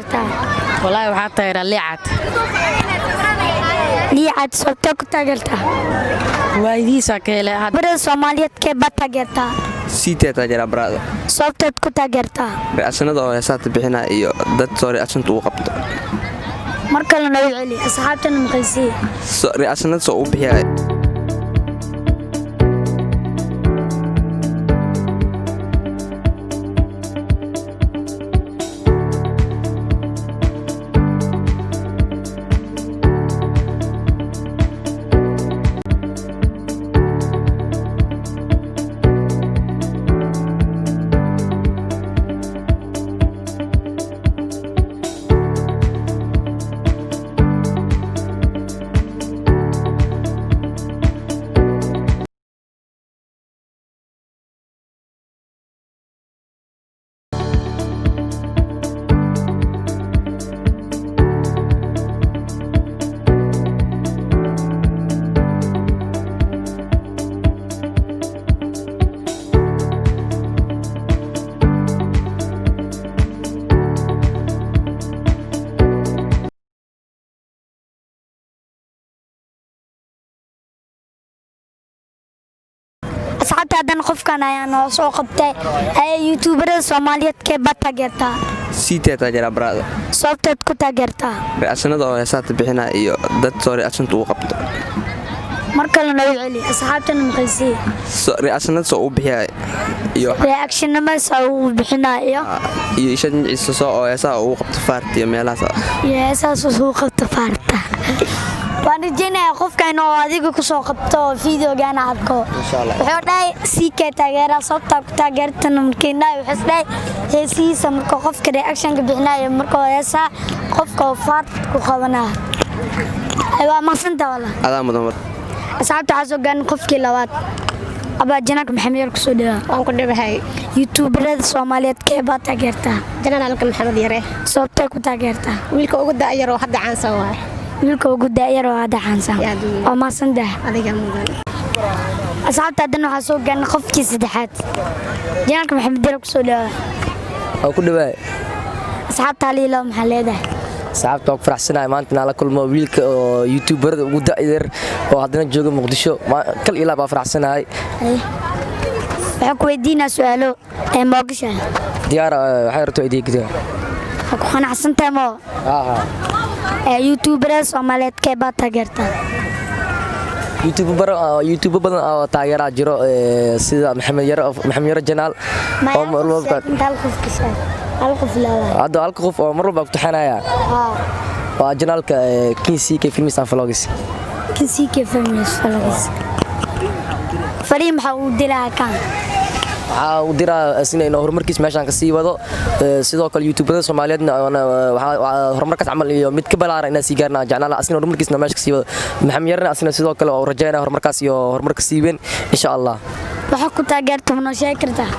Walaahi waxaa taageeraa Liicad. Liicad, sababtee ku taageertaa? Waayidiisaa ka helay hadda. Barada Soomaaliyeed kee baad taageertaa? Siitee taageeraa, brother. Sababteed ku taageertaa? Reactionada oo heesaata bixinaa iyo dad soo reactionta uu qabto. Mar kale nagu celi, asxaabtana maqaysii. Reactionada soo uu bixiya. Asxaabta, haddana qofkan ayaa noo soo qabtay. Ee youtuberada Soomaaliyeed kee baad taageertaa? Siitee taageeraa, brother. Sababteed ku taageertaa? Reactionada oo heesaata bixinaa iyo dad soo reactionta uu qabto. Mar kale nagu celi, asxaabtana maqaysii. Reactionada soo uu bixiya iyo Reactionamada uu bixinaa iyo iyo isha dhinaciisa soo oo heesaha uu qabto faarta iyo meelahaas. Iyo heesaas uu qabto faarta. Waan rajeynayaa qofka inuu adiga kusoo qabto videogana arko. Insha Allah. Wuxuu dhahay CK taageera. Sababtaa ku taageertana markiina wuxuu dhahay heesihiisa marka qofka reactionka bixinayo, marka heesaa qofka oo faart ku qabanaa. Ay, waa maqsanta wala. Adaa mudan mar. Asxaabta, waxaa soo gaarin qofkii labaad. Abaa, janaanka Maxamed Yar kusoo dhawaa. Waan ku dhawahay. Youtuberada Soomaaliyeed kee baa taageertaa? Janaalka Maxamed Yare. Sababtee ku taageertaa? Wiilka ugu da'yar oo hadda caansan waay. Wiilka ugu da'yar oo hadda caansan. Yaa dunya. Waa mahadsantahay. Adiga mudan. Asxaabta, haddana waxaa soo gaarnay qofkii saddexaad. Janaalka Maxamed Yar kusoo dhawaa. Waa ku dhawaay. Asxaabta haliilo maxaa leedahay? Asxaabta, waa ku faraxsanahay maanta inaan la kulmo wiilka oo youtuberada ugu da'yar oo haddana jooga Muqdisho. Kal ilaa baa faraxsanahay. Waxaan ku weydiinaa su-aalo ee moogasha. Diyaar, waxay rabto idin. Waa ku qanacsantahay moo? Ee youtuberada Soomaaliyeed kee baa taageertaa? YouTube badan oo taageeraa jiro, sida Maxamed Yaro, Maxamed Yaro Janaal oo mar walba. Inta hal qof ka sheeg, hal qof leedahay. Hadda halka qof oo mar walba ku taxanaya waa janaalka King CK Films and Vlogs. King CK Films Vlogs. Fariin maxaa uu dilaa kan? Waxaa u diraa isna inuu horumarkiis meeshaan ka sii wado. Sidoo kale youtuberada Soomaaliyeedna waxaa horumarkaas camal iyo mid ka balaaran inaan sii gaarna jeclaan lahaa, asna horumarkiisna meesha ka sii wado. Maxamed Yarna asna sidoo kale oo rajaynaya horumarkaas iyo horumarka sii weyn, insha Allah. Waxaa ku taageerta ma noo sheegi kartaa?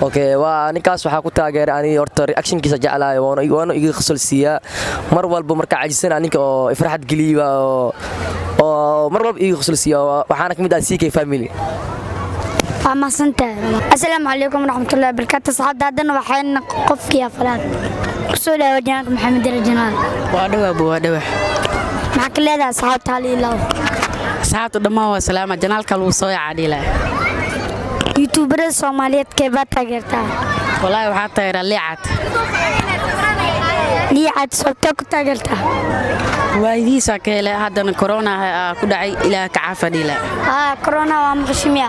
Okay, waa ninkaas waxaa ku taageeray ani horta reactionkiisa jeclahay, waana iga qosol siiyaa mar walba markaa cajisana, ninka oo ifraxad geliya oo mar walba iga qosol siiya. Waxaana ka mid ah CK family. Waa mahadsantahay. Asalaamu calaykum waraxmatullahi wabarakaatu. Asxaabta, haddana waxayna qofkii afraad. Kusoo dhaawa janaanka Maxamed Yar Janaal. Waa dhawaa, waa dhawa. Maxaa ka leedahay asxaabta hal iyo labo? Asxaabta dhammaan waa salaama. Janaalka lagu soo yaacaa dhiila. Youtuberada Soomaaliyeed kee baa taageertaa? Walaahi waxaa taageeraa Liicad. Liicad, sababtee ku taageertaa? Waayidiisaa ka helay. Haddana corona ku dhacay, Ilaah ka caafa dhiila. Haa, corona waa maqashimiya.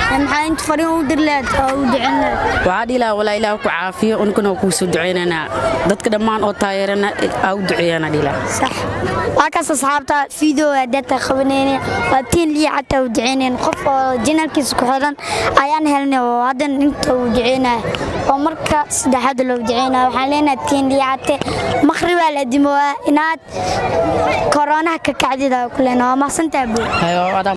Maxaa inta fariin u dir leed oo u ducin leed? Waxaa dhiilaa walaa Ilaah ku caafiyo, unkuna waa kuu soo ducaynaynaa. Dadka dhammaan oo taageerana aa u duceeyana dhiila. Sax, waa kaas. Asxaabta, video data qabanayna waa tiin Liicata u duceyneen. Qof oo janalkiisa ku xiran ayaan helnay oo haddan inta uu duceynaya oo marka saddexaad loo duceynaya. Waxaan leenahay tiin Liicate maqribaa la dimowaa inaad koronaha ka kacdida ku leenahay. Waa mahadsantahay, buu. Hayo.